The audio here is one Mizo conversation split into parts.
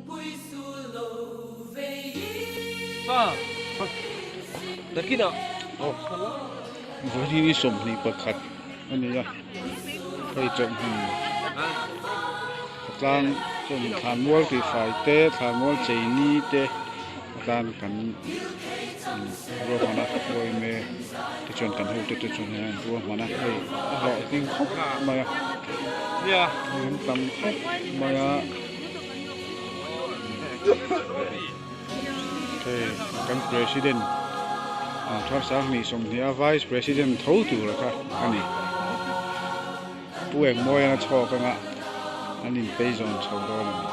Vawiin hi 21 a ni a, hei chawhmun tlang chuan thlanmual tihfai te thlanmual cheini te atan kan ruahman a uaime te chuan kan hote te chuan hian an ruahman a hei a hlawhtling khawp mai a an tam khawp mai a. Hei kan president thar 2020 a vice president tho tur kha a ni. Pu Engmawi a chhawk anga an inpei zawn chho dawn a ni.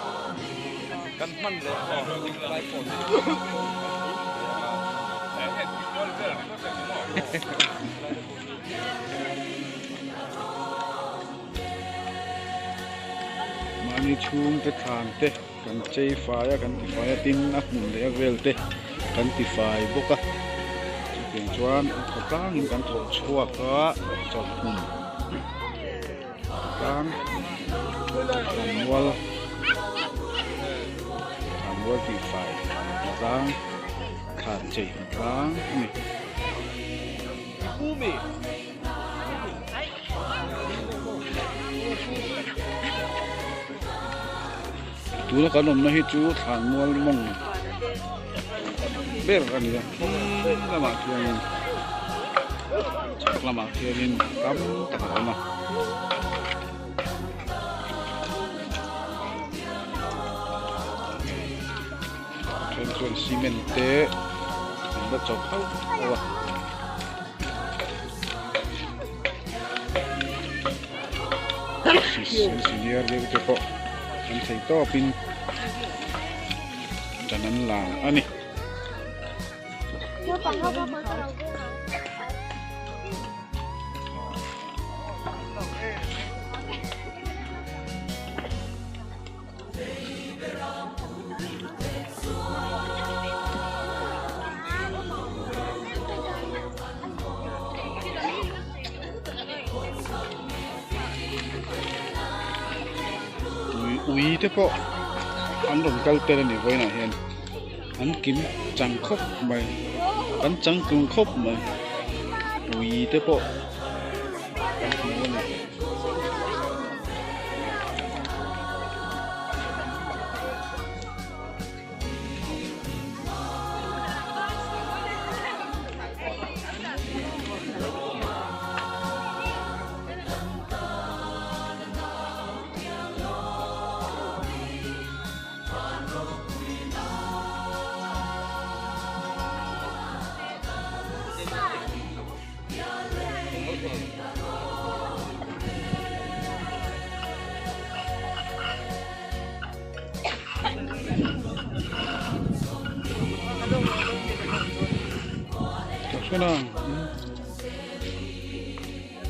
Mahni chhungte thlan te kan chei fai a kan ti fai a tin a hmun leh a vel te kan ti fai bawk a chutiang chuan a thaw tlangin kan thawh chhuak a chawlhhmun tlang thlanmual thlanmual tih fai tlang thlan chei tlang a ni. Tuna kan awmna hi chu thlanmual mawng ber a ni a khi lamah khianin chhak lamah khianin tam tak a awm a. Then chuan cement te an la chawp hauh hauh a. Senior deuh te pawh an thei tawpin ṭan an la a ni. Ui te pawh an rawn kal tel a ni vawiinah hian an kim chang khawp mai an changtlung khawp mai ui te pawh kan hmu a ni.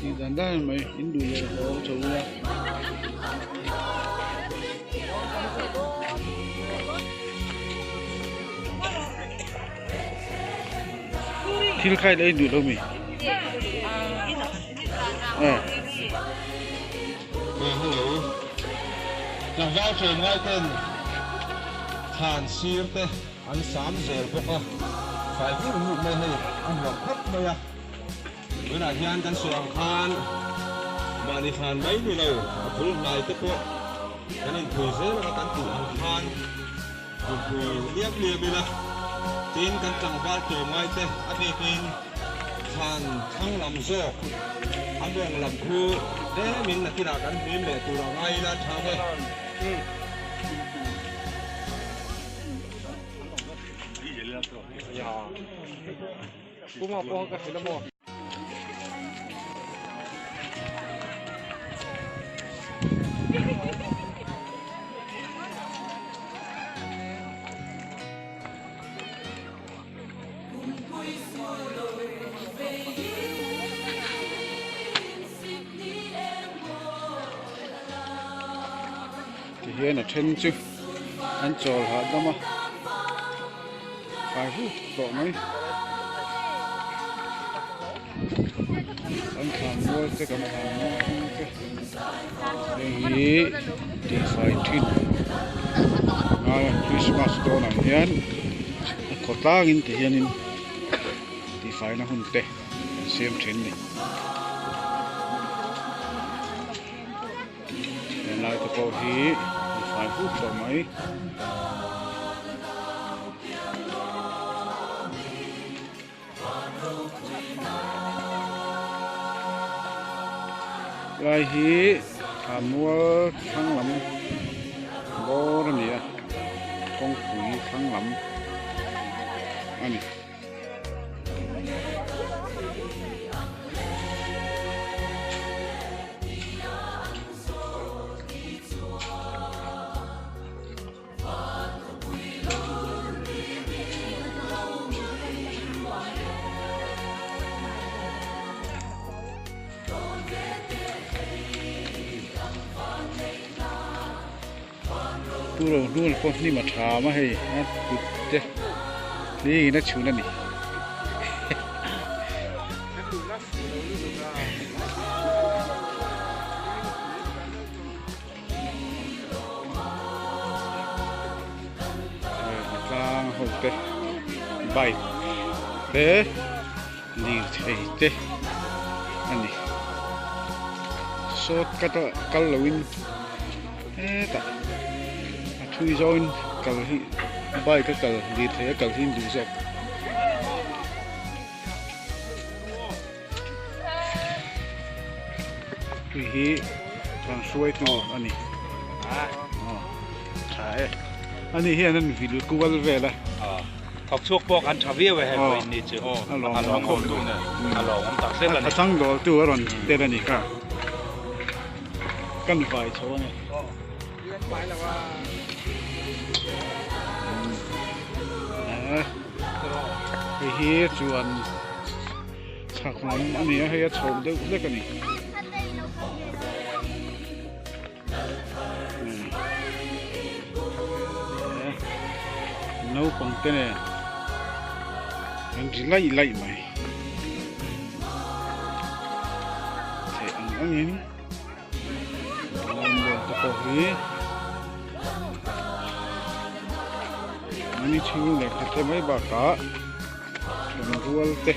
Tih dan dan mai in duh leh hlawm chho ula. Thil khai leh duh lo mi. Eh. Hello. Tlangval tlawm ngai ten thlan sir te an sam zel bawk a, fai vur vur mai hei a nuam khawp mai a. Tunah hian kan sawi ang khan mahni thlan mai ni lo a bul hnai te pawh kan inphui zel anga kan tih ang khan inphui liam liam ila tin kan tlangval tlawm ngai te a bikin thlan thlang lam zawk a mawng lam khu tlemin nakinah kan hlim leh tur a ngai ila tha ve. Tihian a then chu an chawl hahdam a. Fai huk tawh mai. Kan thlan mual te kan thlan mual hming te hei hi tihfai thin a ngai a. Christmas dawnah hian a khawtlangin ti hianin tihfaina hun te an siam thin a ni. Helai te pawh hi an fai huk tawh mai. Lai hi thlanmual thlang lam bawr a ni a kawngpui thlang lam a ni. Pu Rohnul pawh hnim a tham a hei a kut te hliin a chhun a ni. Tlang ho te bike te lirthei te a ni shortcut a kal lo in hetah a thui zawngin kal hi bike a kal lirthei a kal hi an duh zawk. Tui hi kan hruai tu a ni tha e ani hian an vil kual vel a thawk chhuak pawh kan tha viau e hei pawh in ni chu a lawm awm tu a lawm awm tak zet a ni a chang dawl tu a rawn tel a ni kha kan vai chho a ni hei hi chuan Chhak lam a ni a, hei a chho deuh hlek a ni. Naupang te nen an ri laih laih mai. Theih ang angin lammual te pawh hi mahni chhung lehkha te mai bakah Ṭhenrual te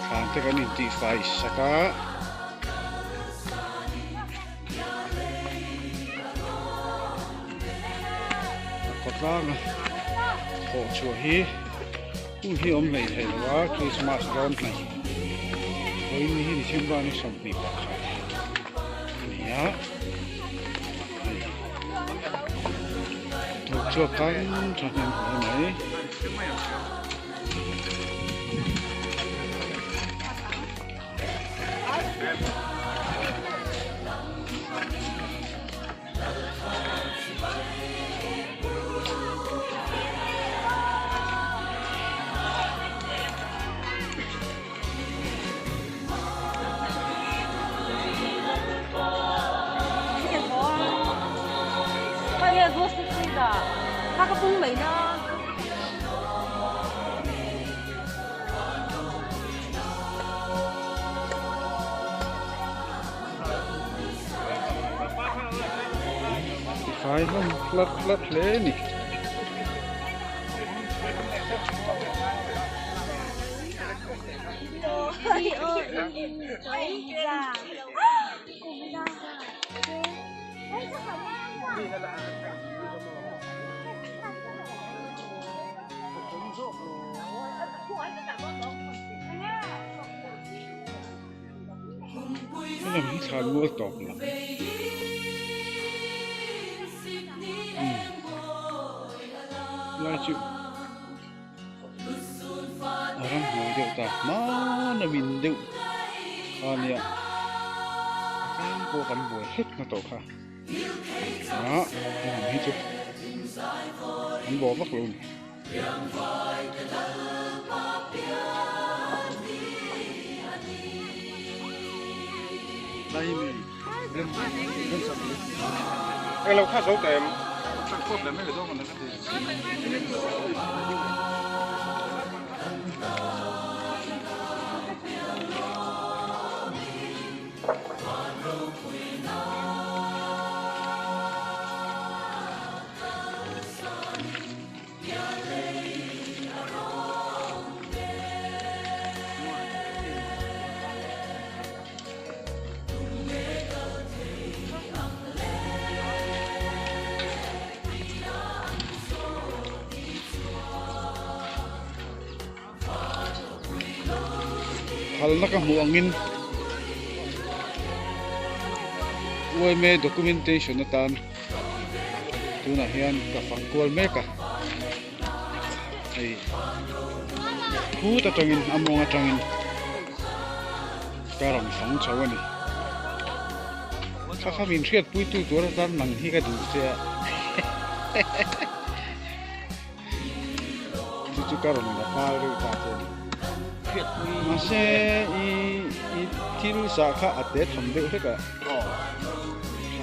thlan te kan intihfai sak a. A khawtlanga thawh chhuah hi hun hi awm hlei thei lo a Christmas dawn hnaih vawiin ni hi December ni 21 a ni a. Thawk chhuak kan thahnem hle mai. Tifai hlawm hlat hlat hle a ni. Helam hi thlan mual tawp lam lai chu A ramhnuai deuh ta hmana min deuh kha nia a tlem pawh kan buai hlek na tawh kha ah heng hi chu an bawh vak lo a ni. phalna ka hmuh angin yma documentation atan tunah hian ka fang kual mek a hei phut atangin a mawng atangin ka rawn fang chho a ni kha kha min hriatpuitu tur atan nang hi ka duh che a. Chu chu ka rawn la nghal reuh ta che a ni. Mahse i i thil sah kha a te tham deuh hlek a. Kha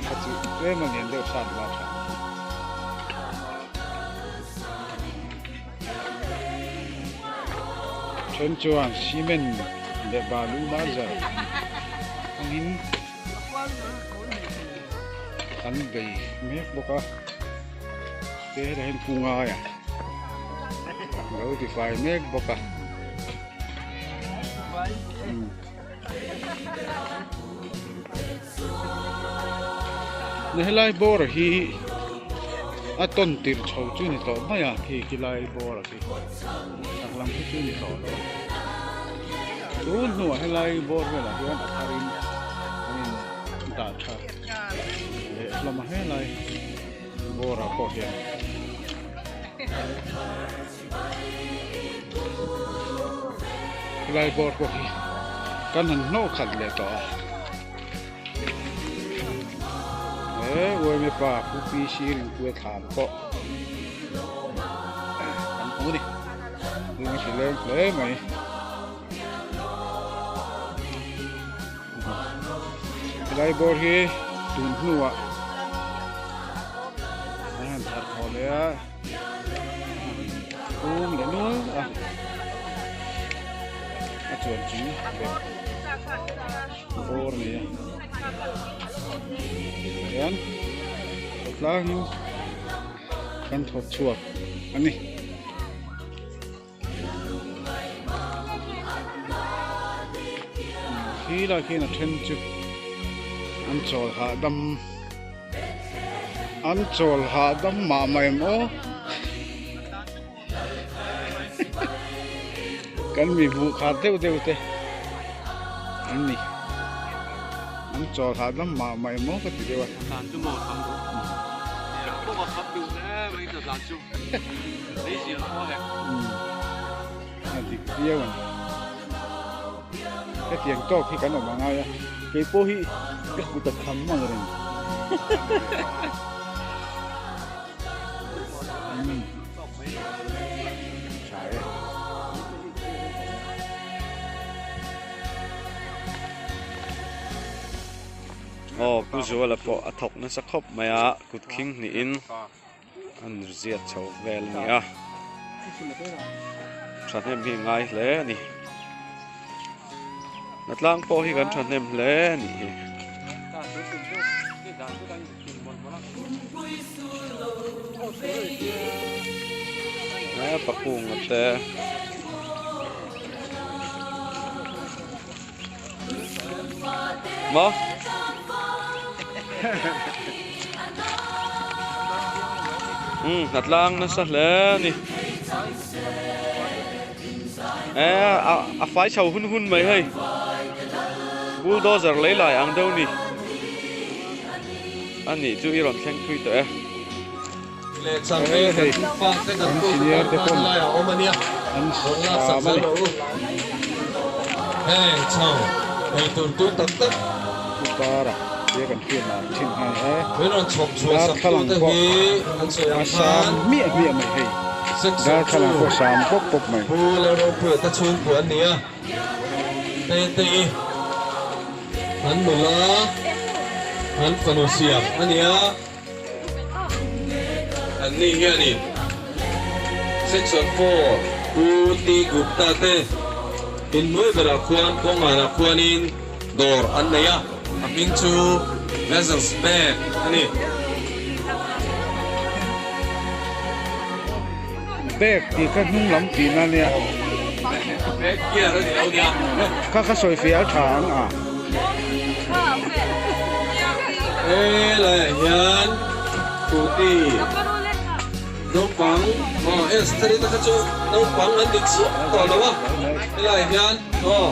kha chu tlem a lian deuh sat la tha. Then chuan cement leh balu mazar hmangin an bei mek bawk a. Te hetah hian kungai a lo ti fai mek bawk a na helai bawr hi a tawn tirh chho chu ni tawh mai a khi khi lai bawr khi chhak lam khi chu ni tawh lo a tun hnuah helai bawr velah hian a thar in an in dah tha leh hlawm a helai. Bawrah pawh hian helai bawr pawh hi kan han hnawh khat leh tawh a he uaime pa Pu PC Rinpuia thlan pawh kan hmu a ni lung a ti leng hle mai. Helai bawr hi tun hnuah an han thar thaw leh a pum leh nual a a chuan chung ber bawr a ni a hian khawtlangin kan thawk chhuak a ni. Khi lai khian a then chu an chawl hahdam an chawl hahdam mah mah em aw kan mi hmuh khat deuh deuh te an ni an chawl hahdam mah mah em aw ka ti deuh a. A dik viau a ni. Hetiang tawk hi kan awm a ngai a, kei pawh hi ka kut a kham ang reng. Tha e. Aw Pu Zuala pawh a thawk nasa khawp mai a, kut khing hnihin. An ziat chho vel a ni a, thahnem hi ngai hle a ni. Hnatlang pawh hi kan thahnem hle a nih hi. He pakunga te. Maw? Umm hnatlang nasa hle a ni. E a fai chho hun hun mai hei. Bulldozer lei lai ang deuh ni. A nih chu i rawn thleng thui tawh e. Hei an senior te pawn an sam a ni. Pu Para tia kan hriat lar thin nghal he. Darthlalang pawh a sam hmiah hmiah mai hei. Darthlalang pawh sam pawp pawp mai. An ni hianin Section 4 Pu T Gupta te inhnuai berah khuan kawnganah khuanin dawr an nei a, a hming chu Vessels Bag a ni. Bag tih kha hnung lam tihna nia. Bag gear a ni lo nia. Kha kha sawi fiah a tha ang a. He laiah hian Scooty naupang aw S thari te kha chu naupang an ni chiah tawh lo a, helaiah hian aw.